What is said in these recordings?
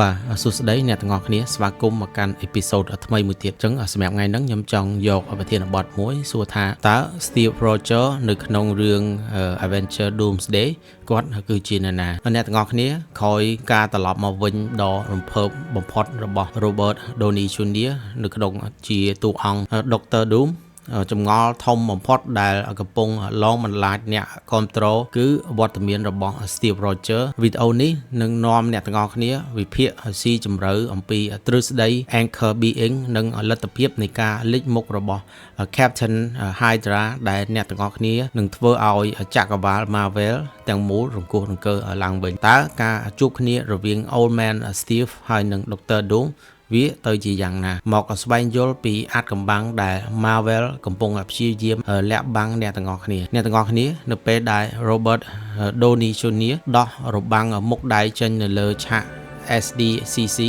បាទសួស្តីអ្នកទាំងអស់គ្នាស្វាគមន៍មកកាន់episode ថ្មីមួយទៀតអញ្ចឹងសម្រាប់ថ្ងៃហ្នឹងខ្ញុំចង់យកប្រធានបទមួយសួរថាតើ Steve Rogers នៅក្នុងរឿង Avenger Doomsday គាត់គឺជានរណាអ្នកទាំងអស់គ្នាក្រោយការត្រឡប់មកវិញដ៏រំភើបបំផុតរបស់ Robert Downey Jr. នៅក្នុងជាតួអង្គ Doctor Doom ចម្ងល់ធំបំផុតដែលកំពុងលងបន្លាចអ្នកគ្រប់គ្រងគឺវត្តមានរបស់ Steve Rogers វីដេអូនេះនឹងនាំអ្នកទាំងអស់គ្នាវិភាគស៊ីជម្រៅអំពីទ្រឹស្ដី Anchor Being និងលទ្ធភាពនៃការលេចមុខរបស់ Captain Hydra ដែលអ្នកទាំងអស់គ្នានឹងធ្វើឲ្យចក្រវាល Marvel ទាំងមូលរង្គោះរង្គើឡើងវិញតើការជួបគ្នារវាង Old Man Steve ហើយនិង Dr. Doom វាទៅជាយ៉ាងណាមកស្វែងយល់ពីអាថ៌កំបាំងដែល Marvel កំពុងព្យាយាមលាក់បាំងអ្នកទាំងអស់គ្នាអ្នកទាំងអស់គ្នានៅពេលដែល Robert Downey Jr. ដោះរបាំងមុខដៃចេញនៅលើឆាក SDCC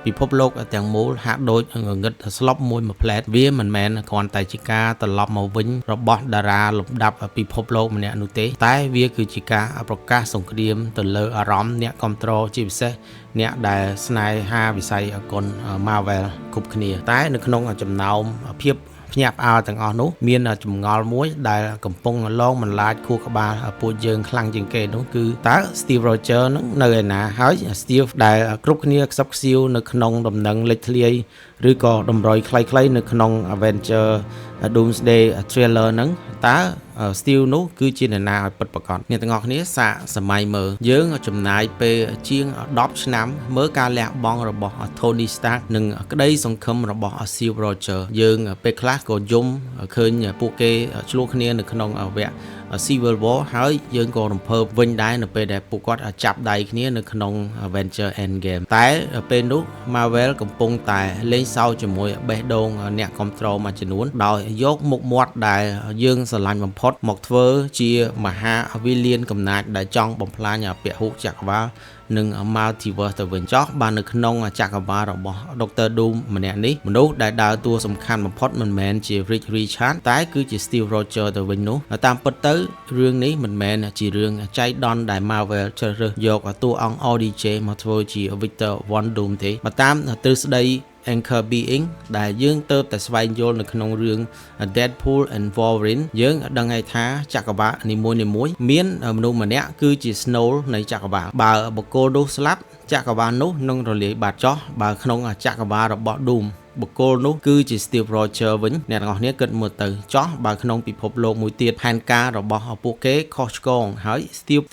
ពិភពលោកទាំងមូលហាក់ដូចងងឹតស្លុបមួយមួយផ្លែតវាមិនមែនគ្រាន់តែជាការត្រឡប់មកវិញរបស់តារាលំដាប់ពិភពលោកម្នាក់នោះទេ តែវាគឺជាការប្រកាសសង្គ្រាមទៅលើអារម្មណ៍អ្នកគ្រប់គ្រងជាពិសេសអ្នកដែលស្នេហាវិស័យកុន Marvel គ្រប់គ្នា តែនៅក្នុងចំណោមភាពភ្ញាក់ផ្អើលទាំងអស់នោះមានចម្ងល់មួយដែលកំពុងលងបន្លាចខួរក្បាលពួកយើងខ្លាំងជាងគេនោះគឺតើ Steve Rogers នឹងនៅឯណាហើយ Steve ដែលគ្រប់គ្នាខ្សឹបខ្សៀវនៅក្នុងដំណឹងលេចធ្លាយឬក៏តម្រុយខ្លីៗនៅក្នុង Avenger Doomsday trailer ហ្នឹងតើ Steve នោះគឺជានរណាឲ្យពិតប្រាកដអ្នកទាំងអស់គ្នាសាកសម័យមើលយើងចំណាយពេលជាង10ឆ្នាំមើលការលះបង់របស់ Tony Stark និងក្តីសង្ឃឹមរបស់ Steve Rogers យើងពេលខ្លះក៏យំឃើញពួកគេឆ្លោះគ្នានៅក្នុងវគ្គ Civil War ហើយយើងក៏រំភើបវិញដែរនៅពេលដែលពួកគាត់ចាប់ដៃគ្នានៅក្នុង Avenger Endgame តែពេលនោះ Marvel កំពុងតែលេងសើចជាមួយបេះដូងអ្នកគ្រប់គ្រងមួយចំនួនដោយយកមុខមាត់ដែលយើងស្រឡាញ់បំផុតមកធ្វើជាមហាវិលានកំណាចដែលចង់បំផ្លាញពហុចក្រវាលនិង Multiverse ទៅវិញចោះបាននៅក្នុងចក្រវាលរបស់ Dr. Doom ម្នាក់នេះមនុស្សដែលដើរតួសំខាន់បំផុតមិនមែនជា Reed Richards តែគឺជា Steve Rogers ទៅវិញនោះតាមពិតទៅរឿងនេះមិនមែនជារឿងចៃដន្យដែល Marvel ជ្រើសរើសយកតួអង្គ RDJ មកធ្វើជា Victor Von Doom ទេបើតាមទ្រឹស្ដី Anchor Being ដែលយើងទៅតែស្វែងយល់នៅក្នុងរឿង Deadpool and Wolverine យើងដឹងហើយថាចក្រវាលនីមួយៗមានមនុស្សម្នាក់គឺជា Snow នៃចក្រវាលបើបុគ្គលនោះស្លាប់ចក្រវាលនោះនឹងរលាយបាត់ចោះបើក្នុងចក្រវាលរបស់ Doom បុគ្គលនោះគឺជា Steve Rogers វិញអ្នកទាំងអស់គ្នាគិតមើលទៅចោះបើក្នុងពិភពលោកមួយទៀតផែនការរបស់ពួកគេខុសឆ្គងហើយ Steve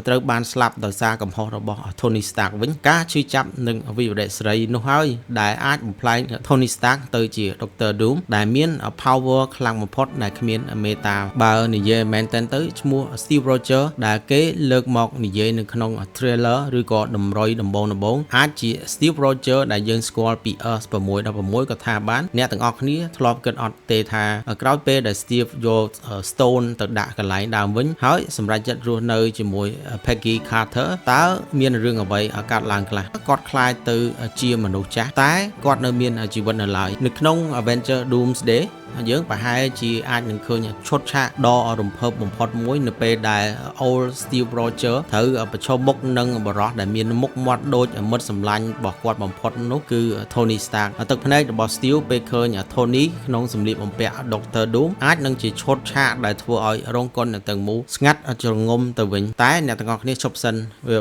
ត្រូវបានស្លាប់ដោយសារកំហុសរបស់ Tony Stark វិញការឈឺចាប់និងវិរៈស្រីនោះហើយដែលអាចបំផ្លែង Tony Stark ទៅជា Doctor Doom ដែលមាន power ខ្លាំងបំផុតដែលគ្មានមេត្តាបើនិយាយមែនតើទៅឈ្មោះ Steve Rogers ដែលគេលើកមកនិយាយនៅក្នុង trailer ឬក៏តម្រុយដំបូងដំបូងអាចជា Steve Rogers ដែលយើងស្គាល់ពី Earth 616ក៏ថាបានអ្នកទាំងអស់គ្នាធ្លាប់គិតអត់ទេថាក្រោយពេលដែល Steve យក Stone ទៅដាក់កន្លែងដើមវិញហើយសម្រេចចិត្តរស់នៅជាមួយ Peggy Carter តើមានរឿងអ្វីកើតឡើងខ្លះគាត់ក្លាយទៅជាមនុស្សចាស់តែគាត់នៅមានជីវិតនៅឡើយនៅក្នុង Avenger Doomsday យើងប្រហែលជាអាចនឹងឃើញឈុតឆាកដ៏រំភើបបំផុតមួយនៅពេលដែល Old Steve Rogers ត្រូវប្រឈមមុខនឹងបុរសដែលមានមុខមាត់ដូចមិត្តសម្លាញ់របស់គាត់បំផុតនោះគឺ Tony Stark ទឹកភ្នែករបស់ Steve ពេលឃើញ Tony ក្នុងសម្លៀកបំពាក់ Doctor Doom អាចនឹងជាឈុតឆាកដែលធ្វើឲ្យរោងកុនទាំងមូលស្ងាត់ជ្រងំទៅវិញតែអ្នកទាំងអស់គ្នាឈប់សិន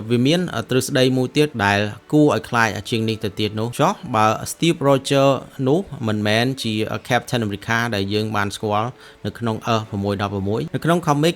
វាមានទ្រឹស្ដីមួយទៀតដែលគួរឲ្យខ្លាចជាងនេះទៅទៀតនោះចុះបើ Steve Rogers នោះមិនមែនជា Captain America ដែលយើងបានស្គាល់នៅក្នុង Earth 616នៅក្នុង comic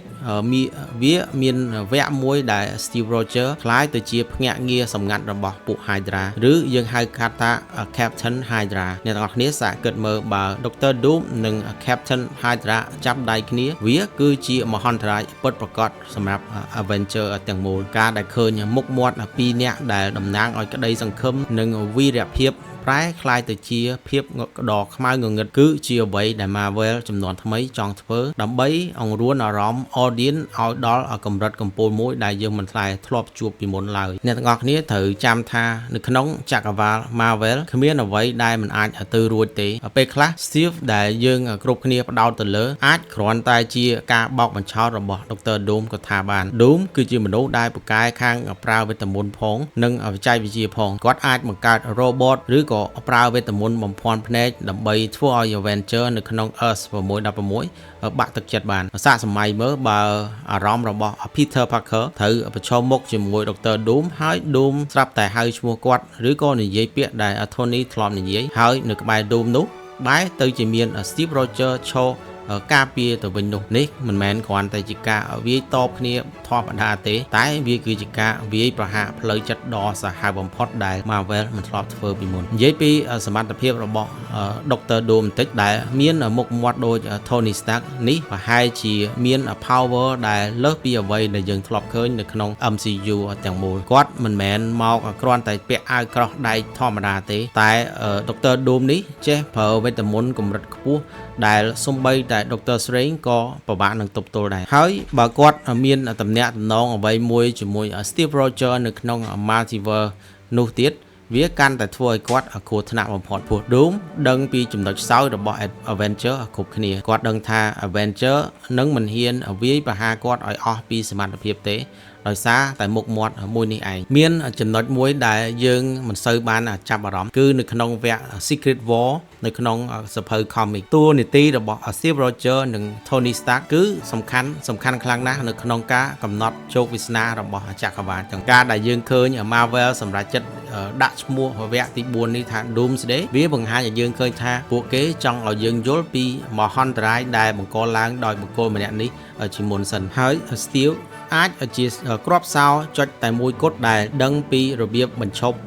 វាមានវគ្គមួយដែល Steve Rogers ក្លាយទៅជាភ្នាក់ងារសម្ងាត់របស់ពួក Hydra ឬយើងហៅកាត់ថា Captain Hydra អ្នកទាំងអស់គ្នាសាកគិតមើលបើ Dr. Doom និង Captain Hydra ចាប់ដៃគ្នាវាគឺជាមហន្តរាយពិតប្រាកដសម្រាប់ Avenger ទាំងមូលការដែលឃើញមុខមាត់ពីរនាក់ដែលតំណាងឲ្យក្តីសង្ឃឹមនិងវីរភាព ប្រែក្លាយទៅជាភាពដ៏ខ្មៅងងឹតគឺជាអ្វីដែល Marvel ចំនួនថ្មីចង់ធ្វើដើម្បីអង្រួនអារម្មណ៍ audience ឲ្យដល់កម្រិតកំពូលមួយដែលយើងមិនធ្លាប់ជួបពីមុនឡើយអ្នកទាំងអស់គ្នាត្រូវចាំថានៅក្នុងចក្រវាល Marvel គ្មានអ្វីដែលមិនអាចទៅរួចទេពេលខ្លះ Steve ដែលយើងគ្រប់គ្នាផ្ដោតទៅលើអាចគ្រាន់តែជាការបោកបញ្ឆោតរបស់ Dr. Doom ក៏ថាបាន Doom គឺជាមនុស្សដែលពូកែខាងប្រើវេទមន្តផងនិងវិច័យវិទ្យាផងគាត់អាចបង្កើត robot ឬក៏ប្រើវេទមន្តបំភាន់ភ្នែកដើម្បីធ្វើឲ្យ Avenger នៅក្នុង Earth 616បាក់ទឹកចិត្តបានសាកសម័យមើលបើអារម្មណ៍របស់ Peter Parker ត្រូវប្រឈមមុខជាមួយ Dr. Doom ហើយ Doom ស្រាប់តែហៅឈ្មោះគាត់ឬក៏និយាយពាក្យដែល Tony ធ្លាប់និយាយហើយនៅក្បែរ Doom នោះបែរទៅជាមាន Steve Rogers ឈរការពារទៅវិញនោះនេះមិនមែនគ្រាន់តែជាការវាយតបគ្នាធម្មតាទេតែវាគឺជាការវាយប្រហារផ្លូវចិត្តដ៏សាហាវបំផុតដែល Marvel មិនធ្លាប់ធ្វើពីមុននិយាយពីសមត្ថភាពរបស់ Dr. Doom បន្តិចដែលមានមុខមាត់ដូច Tony Stark នេះប្រហែលជាមាន power ដែលលើសពីអ្វីដែលយើងធ្លាប់ឃើញនៅក្នុង MCU ទាំងមូលគាត់មិនមែនមកគ្រាន់តែពាក់អាវក្រោះដែកធម្មតាទេតែ Dr. Doom នេះចេះប្រើវេទមន្តកម្រិតខ្ពស់ដែលសូម្បីតែ Dr. Strange ក៏ពិបាកនឹងទប់ទល់ដែរហើយបើគាត់មានតំណែងតំណងអ្វីមួយជាមួយ Steve Rogers នៅក្នុង Multiverse នោះទៀតវាកាន់តែធ្វើឲ្យគាត់គ្រោះថ្នាក់បំផុតព្រោះ Doom ដឹងពីចំណុចខ្សោយរបស់ Avenger គ្រប់គ្នាគាត់ដឹងថា Avenger នឹងមិនហ៊ានវាយប្រហារគាត់ឲ្យអស់ពីសមត្ថភាពទេដោយសារតែមុខមាត់មួយនេះឯងមានចំណុចមួយដែលយើងមិនសូវបានចាប់អារម្មណ៍គឺនៅក្នុងវគ្គ Secret War នៅក្នុងសភៅ comic តួនាទីរបស់ Steve Rogers និង Tony Stark គឺសំខាន់សំខាន់ខ្លាំងណាស់នៅក្នុងការកំណត់ជោគវាសនារបស់ចក្រវាលទាំងការដែលយើងឃើញ Marvel សម្រាប់ចិត្តដាក់ឈ្មោះវគ្គទី4នេះថា Doomsday វាបង្ហាញឲ្យយើងឃើញថាពួកគេចង់ឲ្យយើងយល់ពីមហន្តរាយដែលបង្កឡើងដោយបុគ្គលម្នាក់នេះជាមុនសិនហើយ Steve អាចជាក្របសោចុចតែមួយគត់ដែលដឹងពីរបៀបបញ្ឈប់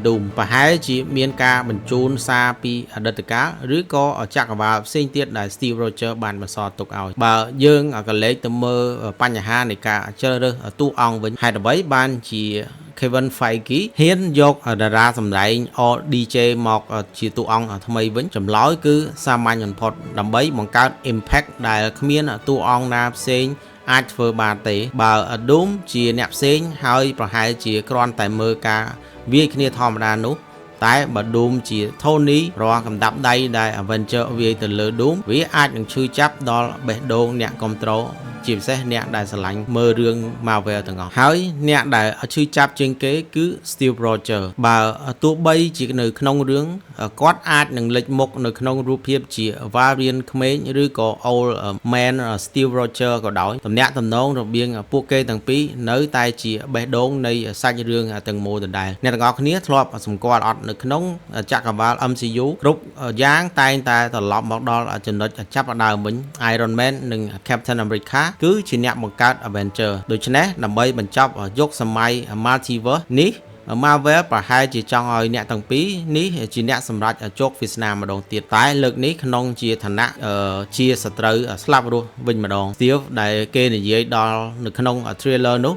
Doom ប្រហែលជាមានការបញ្ជូនសារពីអតីតកាលឬក៏ចក្រវាលផ្សេងទៀតដែល Steve Rogers បានបន្សល់ទុកឲ្យបើយើងក៏លេចទៅមើលបញ្ហានៃការជ្រើសរើសតួអង្គវិញហេតុអ្វីបានជា Kevin Feige ហ៊ានយកតារាសម្ដែង RDJ មកជាតួអង្គថ្មីវិញចម្លើយគឺសាមញ្ញបំផុតដើម្បីបង្កើត impact ដែលគ្មានតួអង្គណាផ្សេងអាចធ្វើបានទេបើ Doom ជាអ្នកផ្សេងហើយប្រហែលជាគ្រាន់តែមើលការវាយគ្នាធម្មតានោះតែបើ Doom ជា Tony រាល់កម្ដាប់ដៃដែល Avenger វាយទៅលើ Doom វាអាចនឹងឈឺចាប់ដល់បេះដូងអ្នកគ្រប់គ្រងជាពិសេសអ្នកដែលស្រឡាញ់មើលរឿង Marvel ទាំងអស់ហើយអ្នកដែលឈឺចាប់ជាងគេគឺ Steve Rogers បើទោះបីជានៅក្នុងរឿងគាត់អាចនឹងលេចមុខនៅក្នុងរូបភាពជា variant ក្មេងឬក៏ Old Man Steve Rogers ក៏ដោយតំណាក់តំណងរវាងពួកគេទាំងពីរនៅតែជាបេះដូងនៃសាច់រឿងទាំងមូលដដែលអ្នកទាំងអស់គ្នាធ្លាប់សម្គាល់អត់នៅក្នុងចក្រវាល MCU គ្រប់យ៉ាងតែងតែត្រឡប់មកដល់ចំណុចចាប់ផ្ដើមវិញ Iron Man និង Captain America គឺជាអ្នកបង្កើត Avenger ដូច្នេះដើម្បីបញ្ចប់យុគសម័យ Multiverse នេះ Marvel ប្រហែលជាចង់ឲ្យអ្នកទាំងពីរនេះជាអ្នកសម្រេចជោគវាសនាម្ដងទៀតតែលើកនេះក្នុងជាឋានៈជាសត្រូវស្លាប់រស់វិញម្ដង Steve ដែលគេនិយាយដល់នៅក្នុង trailer នោះ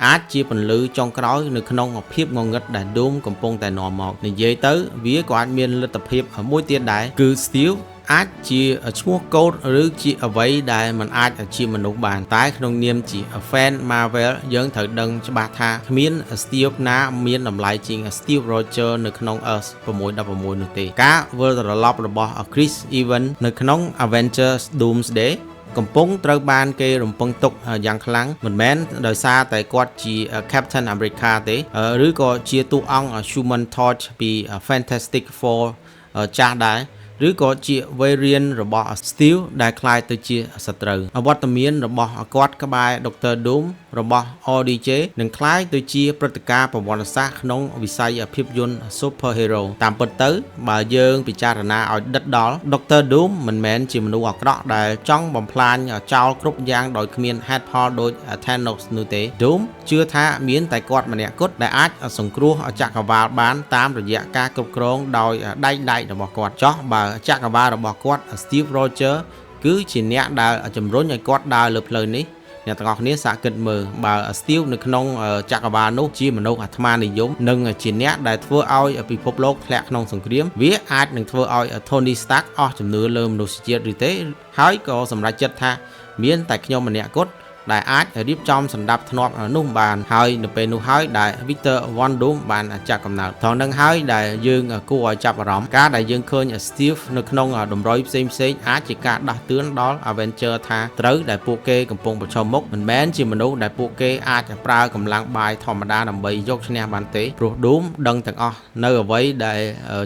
អាចជាពន្លឺចុងក្រោយនៅក្នុងភាពងងឹតដែល Doom កំពុងតែនាំមកនិយាយទៅវាក៏អាចមានលទ្ធភាពមួយទៀតដែរគឺ Steve អាចជាឈ្មោះកូដឬជាអ្វីដែលមិនអាចជាមនុស្សបានតែក្នុងនាមជា fan Marvel យើងត្រូវដឹងច្បាស់ថាគ្មាន Steve ណាមានតម្លៃជាង Steve Rogers នៅក្នុង Earth 616នោះទេការវិលត្រឡប់របស់ Chris Evans នៅក្នុង Avengers Doomsday កំពុងត្រូវបានគេរំពឹងទុកយ៉ាងខ្លាំងមិនមែនដោយសារតែគាត់ជា Captain America ទេឬក៏ជាតួអង្គ Human Torch ពី Fantastic Four ចាស់ដែរឬក៏ជា variant របស់ Steve ដែលក្លាយទៅជាសត្រូវអវត្តមានរបស់គាត់ក្បែរ Dr. Doom របស់ RDJ នឹងក្លាយទៅជាព្រឹត្តិការណ៍ប្រវត្តិសាស្ត្រក្នុងវិស័យភាពយន្ត Superhero តាមពិតទៅបើយើងពិចារណាឲ្យដិតដល់ Dr. Doom មិនមែនជាមនុស្សអាក្រក់ដែលចង់បំផ្លាញចោលគ្រប់យ៉ាងដោយគ្មានហេតុផលដូច Thanos នោះទេ Doom ជឿថាមានតែគាត់ម្នាក់គត់ដែលអាចសង្គ្រោះចក្រវាលបានតាមរយៈការគ្រប់គ្រងដោយដៃដែករបស់គាត់ចោះបើចក្រវាលរបស់គាត់ Steve Rogers គឺជាអ្នកដែលជំរុញឲ្យគាត់ដើរលើផ្លូវនេះ អ្នកទាំងអស់គ្នាសាកគិតមើលបើ Steve នៅក្នុងចក្រវាលនោះជាមនុស្សអាត្មានិយមនិងជាអ្នកដែលធ្វើឲ្យពិភពលោកធ្លាក់ក្នុងសង្គ្រាមវាអាចនឹងធ្វើឲ្យ Tony Stark អស់ជំនឿលើមនុស្សជាតិឬទេហើយក៏សម្រេចចិត្តថាមានតែខ្ញុំម្នាក់គត់ដែលអាចរៀបចំសម្ដាប់ធ្នាប់នោះបានហើយនៅពេលនោះហើយដែល Victor Von Doom បានចាក់កំណើតថងនឹងហើយដែលយើងគួរឲ្យចាប់អារម្មណ៍ការដែលយើងឃើញ Steve នៅក្នុងតម្រុយផ្សេងផ្សេងអាចជាការដាស់តឿនដល់ Avenger ថាត្រូវដែលពួកគេកំពុងប្រឈមមុខមិនមែនជាមនុស្សដែលពួកគេអាចប្រើកម្លាំងបាយធម្មតាដើម្បីយកឈ្នះបានទេព្រោះ Doom ដឹងទាំងអស់នៅអ្វីដែល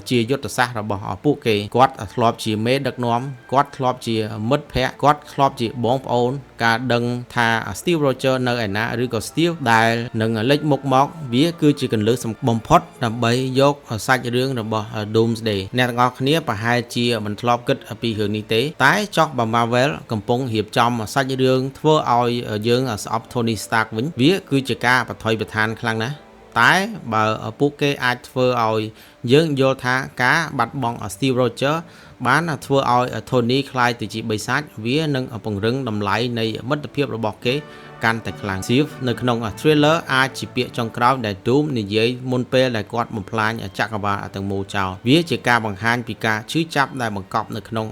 ជាយុទ្ធសាស្ត្ររបស់ពួកគេគាត់ធ្លាប់ជាមេដឹកនាំគាត់ធ្លាប់ជាមិត្តភ័ក្តិគាត់ធ្លាប់ជាបងប្អូនការដឹងថា Steve Rogers នៅឯណាឬក៏ Steve ដែលនឹងលេចមុខមកវាគឺជាកន្លឹះបំផុតដើម្បីយកសាច់រឿងរបស់ Doomsday អ្នកទាំងអស់គ្នាប្រហែលជាមិនធ្លាប់គិតពីរឿងនេះទេតែចោះបើ Marvel កំពុងរៀបចំសាច់រឿងធ្វើឲ្យយើងស្អប់ Tony Stark វិញវាគឺជាការបថុយប្រឋានខ្លាំងណាស់តែបើពួកគេអាចធ្វើឲ្យយើងយល់ថាការបាត់បង់ Steve Rogers បានធ្វើឲ្យ Tony ក្លាយទៅជាបិសាចវានឹងពង្រឹងតម្លៃនៃមិត្តភាពរបស់គេកាន់តែខ្លាំង Steve នៅក្នុង trailer អាចជាពាក្យចុងក្រោយដែល Doom និយាយមុនពេលដែលគាត់បំផ្លាញចក្រវាលទាំងមូលចោលវាជាការបង្ហាញពីការឈឺចាប់ដែលបង្កប់នៅក្នុង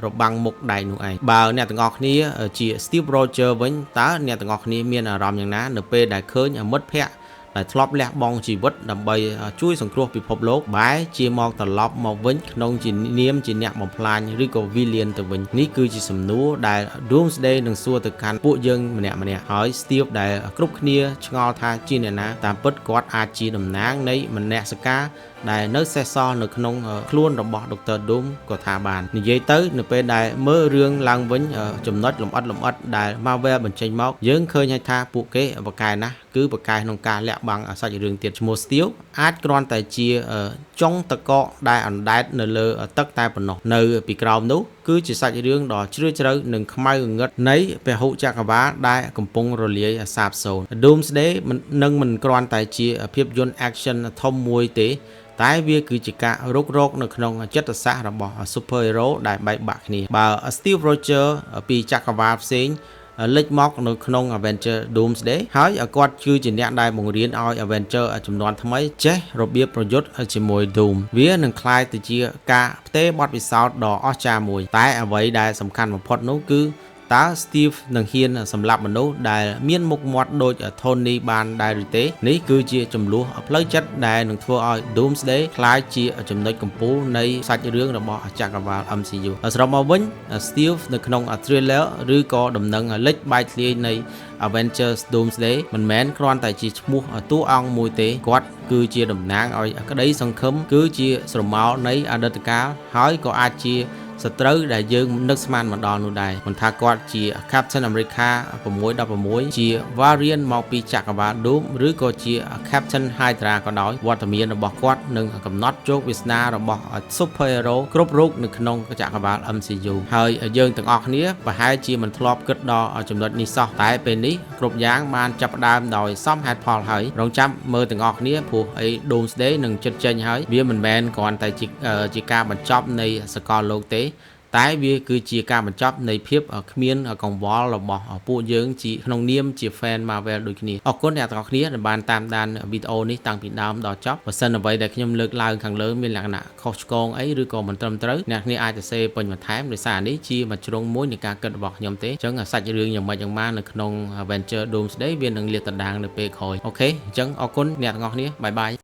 របាំងមុខដែកនោះឯងបើអ្នកទាំងអស់គ្នាជា Steve Rogers វិញតើអ្នកទាំងអស់គ្នាមានអារម្មណ៍យ៉ាងណានៅពេលដែលឃើញមិត្តភ័ក្តិដែលធ្លាប់លះបង់ជីវិតដើម្បីជួយសង្គ្រោះពិភពលោកបែរជាមកត្រឡប់មកវិញក្នុងជានាមជាអ្នកបំផ្លាញឬក៏ villain ទៅវិញនេះគឺជាសំណួរដែល Doomsday នឹងសួរទៅកាន់ពួកយើងម្នាក់ៗហើយ Steve ដែលគ្រប់គ្នាឆ្ងល់ថាជាអ្នកណាតាមពិតគាត់អាចជាតំណាងនៃមនសិការដែលនៅសេសសល់នៅក្នុងខ្លួនរបស់ Dr. Doom ក៏ថាបាននិយាយទៅនៅពេលដែលមើលរឿងឡើងវិញចំណុចលម្អិតដែល Marvel បញ្ចេញមកយើងឃើញហើយថាពួកគេបកកែណាស់គឺបកកែក្នុងការលាក់បាំងសាច់រឿងទៀតឈ្មោះ Steve អាចគ្រាន់តែជាចុងតកកដែលអណ្ដែតនៅលើទឹកតែប៉ុណ្ណោះនៅពីក្រោមនោះគឺជាសាច់រឿងដ៏ជ្រាលជ្រៅនិងខ្មៅងងឹតនៃពហុចក្រវាលដែលកំពុងរលាយសាបសូន្យ Doomsday នឹងមិនគ្រាន់តែជាភាពយន្ត action ធំមួយទេតែវាគឺជាការរុករកនៅក្នុងចិត្តសាស្ត្ររបស់ Super Hero ដែលបែកបាក់គ្នាបើ Steve Rogers ពីចក្រវាលផ្សេងលេចមកនៅក្នុង Avenger Doomsday ហើយគាត់គឺជាអ្នកដែលបង្រៀនឲ្យ Avenger ចំនួនថ្មីចេះរបៀបប្រយុទ្ធជាមួយ Doom វានឹងក្លាយទៅជាការផ្ទេរបទពិសោធន៍ដ៏អស្ចារ្យមួយតែអ្វីដែលសំខាន់បំផុតនោះគឺតើ Steve នឹងហ៊ានសម្លាប់មនុស្សដែលមានមុខមាត់ដូច Tony បានដែរឬទេនេះគឺជាចំនួនផ្លូវចិត្តដែលនឹងធ្វើឲ្យ Doomsday ក្លាយជាចំណុចកំពូលនៃសាច់រឿងរបស់ចក្រវាល MCU សរុបមកវិញ Steve នៅក្នុង trailer ឬក៏ដំណឹងលេចបែកធ្លាយនៃ Avengers Doomsday មិនមែនគ្រាន់តែជាឈ្មោះតួអង្គមួយទេគាត់គឺជាតំណាងឲ្យក្តីសង្ឃឹមគឺជាស្រមោលនៃអតីតកាលហើយក៏អាចជាសត្រូវដែលយើងនឹកស្មានមិនដល់នោះដែរមិនថាគាត់ជា Captain America 616ជា Variant មកពីចក្រវាល Doom ឬក៏ជា Captain Hydra ក៏ដោយវត្តមានរបស់គាត់នឹងកំណត់ជោគវាសនារបស់ Super Hero គ្រប់រូបនៅក្នុងចក្រវាល MCU ហើយយើងទាំងអស់គ្នាប្រហែលជាមិនធ្លាប់គិតដល់ចំណុចនេះសោះតែពេលនេះគ្រប់យ៉ាងបានចាប់ផ្ដើមដោយសមហេតុផលហើយរងចាំមើលទាំងអស់គ្នាព្រោះអី Doomsday នឹងចិត្តចេញហើយវាមិនមែនគ្រាន់តែជាការបញ្ចប់នៃសកលលោកទេតែវាគឺជាការបញ្ចប់នៃភាពគ្មានកង្វល់របស់ពួកយើងជាក្នុងនាមជា fan Marvel ដូចគ្នាអរគុណអ្នកទាំងអស់គ្នាដែលបានតាមដានវីដេអូនេះតាំងពីដើមដល់ចប់បើសិនអ្វីដែលខ្ញុំលើកឡើងខាងលើមានលក្ខណៈខុសឆ្គងអីឬក៏មិនត្រឹមត្រូវអ្នកគ្នាអាចសរសេរពេញបន្ថែមដោយសារនេះជាមួយជ្រុងមួយនៃការគិតរបស់ខ្ញុំទេអញ្ចឹងសាច់រឿងយ៉ាងម៉េចយ៉ាងម៉ានៅក្នុង Avenger Doomsday វានឹងលាតត្រដាងនៅពេលក្រោយអូខេអញ្ចឹងអរគុណអ្នកទាំងអស់គ្នាបាយបាយ។